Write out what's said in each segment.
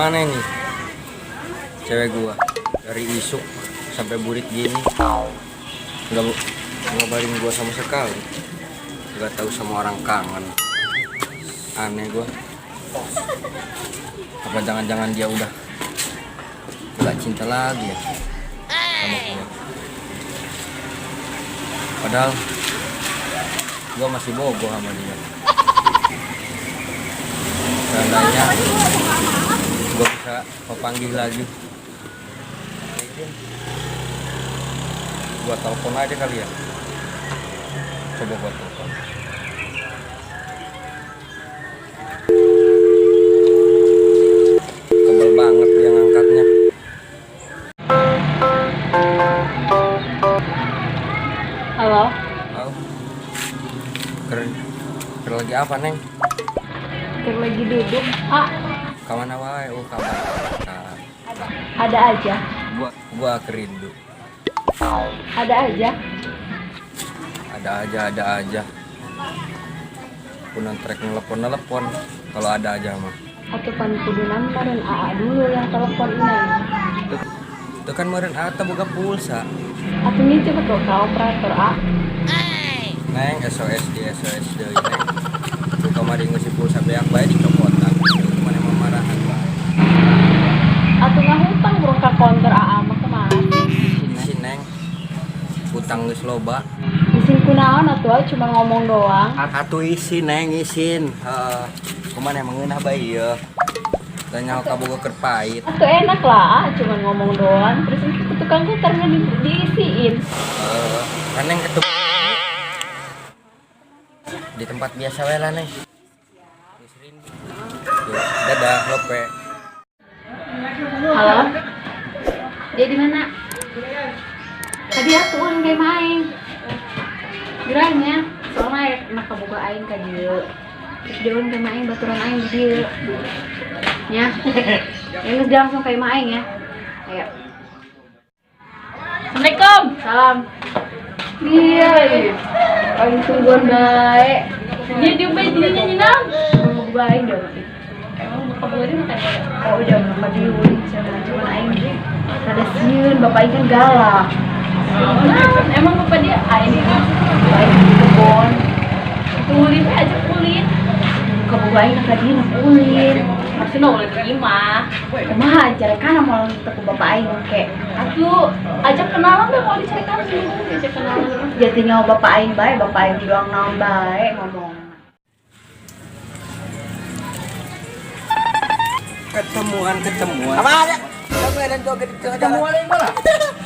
Kemana ini cewek gua dari isuk sampai burit gini nggak ngabarin gua sama sekali, nggak tahu sama orang kangen. Aneh gua, apa jangan-jangan dia udah nggak cinta lagi ya sama gua? Padahal gua masih bogoh sama dia. Seandainya gua bisa pepanggil lagi, gua telepon aja kali ya. Coba gua telepon. Tebel banget dia ngangkatnya. Halo, Halo. Ker, ker lagi apa, Neng? Ker lagi duduk. Ah, Kamana wae? Oh, kabar. ada aja. Gua kerindu. Ada aja. Ada aja, ada aja. Punan trek nelpon-nelpon kalau ada aja mah. Atau pan kudu meren AA dulu yang telepon Neng. Itu kan meureun ata boga pulsa. Atuh ngicep tuh ka operator A. Neng, SOS di SOS deui, Neng. Tuh kamari ngeusi pulsa beak bae dicopotan. Tuh mana memarahan bae. Atuh ngahutang bro ka konter AA mah kumaha sih? Si Neng. Utang geus loba. Isin kunaon atuh ah, cuma ngomong doang. Atuh isin, Neng, isin. Heeh. Kumaha emang ngeunah bae ieu. Tanya ka boga keur pahit. Atuh enak lah, ah, cuma ngomong doang. Terus ke tukang konter nggak diisiin. Eh, kan Neng ketemu di tempat biasa we lah, Neng. Geus rindu. Yuk, dadah, lope. Halo. Dia di mana? Tadi aku ulang kayak main. Gerahnya, soalnya enak kaboga aing ka dieu. Terus dia ulang kayak main baturan aing di dieu. Ya. Ya geus dia langsung kayak main ya. Ayo. Assalamualaikum. Salam. Iya, iya. Aing tungguan bae. Dia di bae dirinya nyinang. Mau boga aing dia mah. Emang buka boga dia makan. Oh, udah mah ka dieu cenah, cuman aing ge rada sieun, bapak aing kan galak. Nah, emang bapak dia aing kan. Bapak aing di kebon. Ulin aja ulin. Buka boga aing ka dieu nak ulin. Maksudnya ulin di imah. Kumaha carekan moal teu ku bapak aing ke. Atuh ajak kenalan deh, mau dicarikan sih, ajak kenalan. Jadi nyawa bapak aing bae, bapak aing doang naon bae ngomong. Ketemuan, ketemuan. Apa ada? Kamu ada joget di tengah jalan. Ketemuan yang mana?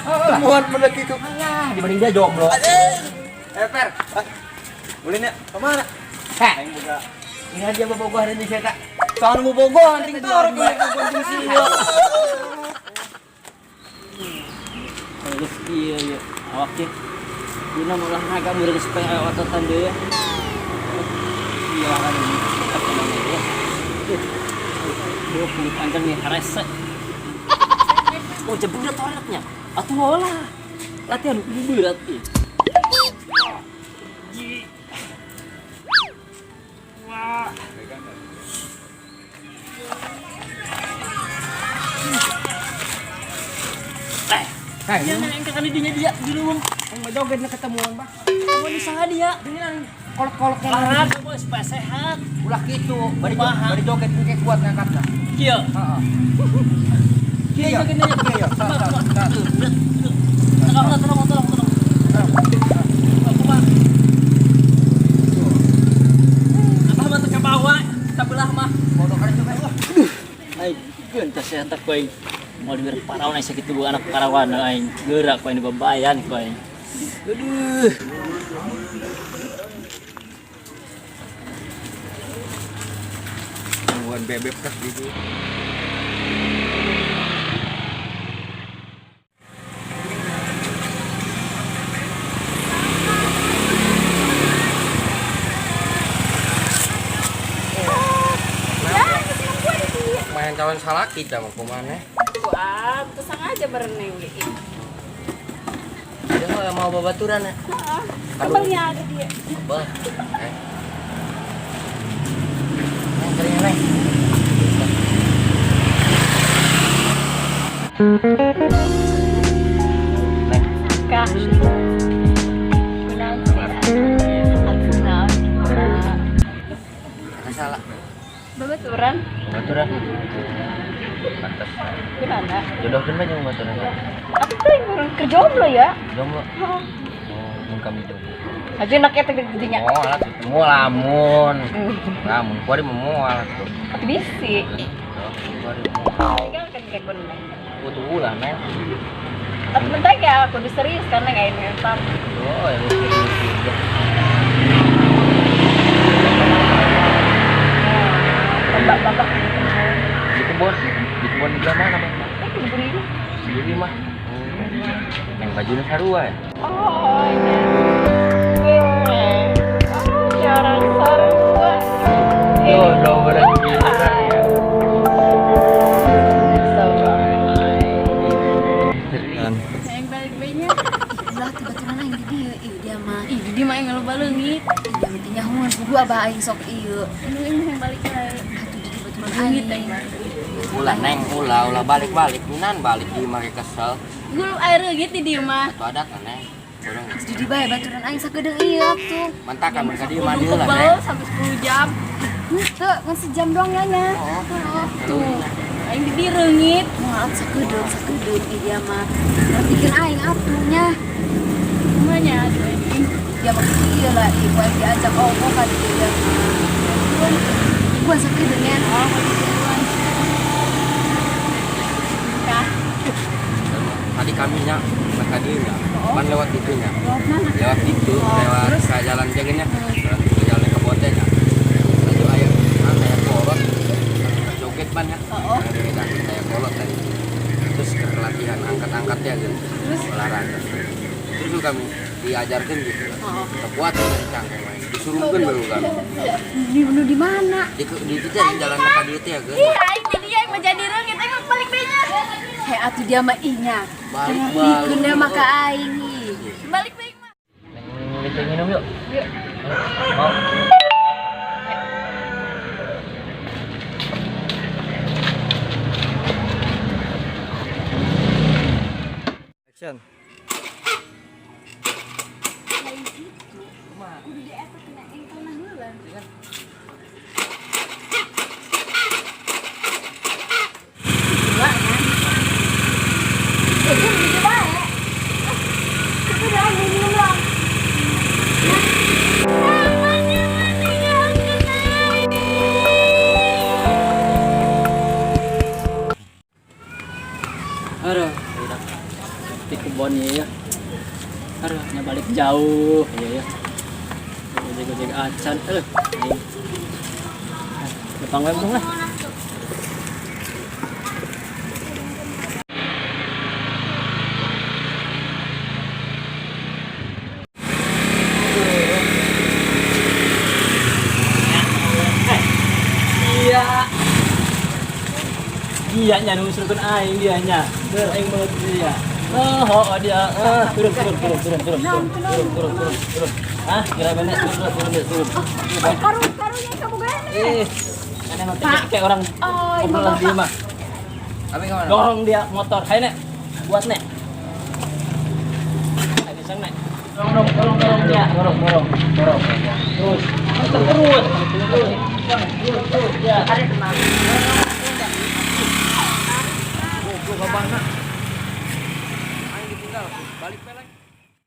Ketemuan mendaki ke. Alah, dibanding dia jomblo. Eh, Per. Boleh nih, kemana? Heh. Aing buka. Ini dia bawa gua hari ini saya tak. Soalnya mau bogo, anjing tor, gue gunting sini. Terus iya iya awak ya. Guna mau olahraga meureun supaya ototan deui ya. Iya kan ini tetap tenang ya. Duh, kulit panjang nih, rese. Oh, jebret toiletnya. Atuh olah. Latihan kudu berat ieu. Wah. Eh, Hei, jangan yang kakak dinya dia di luwung. yang mau joget na ketemuan, Bah. Kamu di saha dia? Ini kan kolok-kolok yang Olahraga bos supaya sehat. ulah gitu. Bari Kumaha? bari joget engke kuat ngangkatna. Kieu. Heeh. Kieu Iya, jogetnya. iya, Coba, salah, coba. salah. Tuh, berat, tuh. Tolong, tolong, tolong, tolong. Aku mah. Abah mah teu kabawa, sabelah mah. Bodoh kan coba. Aing, geun teh sehat ku aing. Mau diberi parawan aing sakitu anak parawan aing. Gerak ku aing dibabayan ku aing. Aduh. Tungguan bebek kas gitu. Main calon salaki jam kumaha? Wah, kesang aja bereneng gitu. Dia nggak mau babaturan ya? Kabelnya ada dia. Kabel. Eh. Neng, kering, Neng. Neng. Kak. Kunaon sih? Atuh naon? Kata salah. Babaturan. Babaturan. Pantes. Gimana? Jodohkeun bae jeung babaturan. Aku tuh yang baru ke jomblo ya. Jomblo. Oh, mun kami jomblo. Aja anaknya teh gede-gedenya. Oh, alat itu mau lamun. Lamun kuari mau moal tuh. Atuh bisi. Kuari moal. Tinggal kan kayak gue neng. Butuh ulah, Neng. Tapi bentar ya, aku udah serius karena nggak ini ngetam. Oh, ya serius juga. Bapak-bapak di kebun, di kebun di belah mana, Bang? Di buri. Di mah. Neng bajunya sarua ya? Oh, iya. Ya orang sarua. Tuh, dong berarti ya. Neng balik bayinya. Ulah tuh baturan aing di dieu, ih dia mah. Ih, di mah aing loba leungit. Ih, dia mah teh nyahoan kudu abah aing sok ieu. Aduh, aing mah balik bae. Atuh jadi baturan Leungit aing. aing mah. Ulah neng, ulah, ulah balik-balik. Minan balik di make kesel. Gulu air leungit di dieu mah. Atuh adat lah neng. Urang Jadi bae baturan aing sakedeung ieu atuh. mantakan mereka di mah dieu lah Kebel neng. sampai 10 jam. Henteu, kan sejam doang ya nya. Oh, Tuh. Aing di dieu reungit. Moal sakedeung, sakedeung ih dia mah. Ngertikeun aing atuh nya. Kumaha nya aduh aing. Dia mah kieu lah, ieu ku aing diajak omong ka dieu dia mah. Gua sakedeung nya. Oh, Kah? Tadi kami nya, mereka dieu nya. Pan lewat itu nya. Lewat mana? Lewat itu, lewat ke jalan jaganya. Ke jalan ke botenya. Laju aya, kan aya kolot. Joget ban ya. Oh. Aya kolot tadi. Terus ke latihan angkat-angkat ya gitu. Terus? Olahraga. Terus kami diajarkan gitu. Oh. Kuat dari cangkeng main. Disuruhkan baru kami. Di nu di mana? Di itu di jalan ke dieu teh ya, geus. Ih, aing di dieu aing mah jadi reungit, aing mah balik bae nya. Hei atuh dia mah ihnya. Balik Ngertikeun dia mah ka balik. aing ih. Balik bae mah. Neng bisa minum yuk. Yuk. Mau. Action. Lain kitu. Kudu di eta kena engkelna heula. Gila nya. Eh, jeung di dieu bae. Itu dah aing minum lah. Aduh, udah. Di kebun ya. Aduh, nya balik jauh ya ya. Gojek-gojek acan, aing. Depan web lah. Iya. Dia nya nusurkeun aing dia nya. Ber aing meut dia. Oh, oh dia. Turun turun turun turun turun turun turun turun turun turun. Ah, kira bener turun turun turun turun. Karung karungnya kabogaan. Eh, mana mah kayak orang Oh, ibu obrolan dia bapak. mah. Kami kemana? Dorong dia motor. Hai nek, buat nek. Hai kencang nek. Dorong dorong dorong dia, dorong dorong dorong. Terus, terus terus terus terus ya. Ada teman.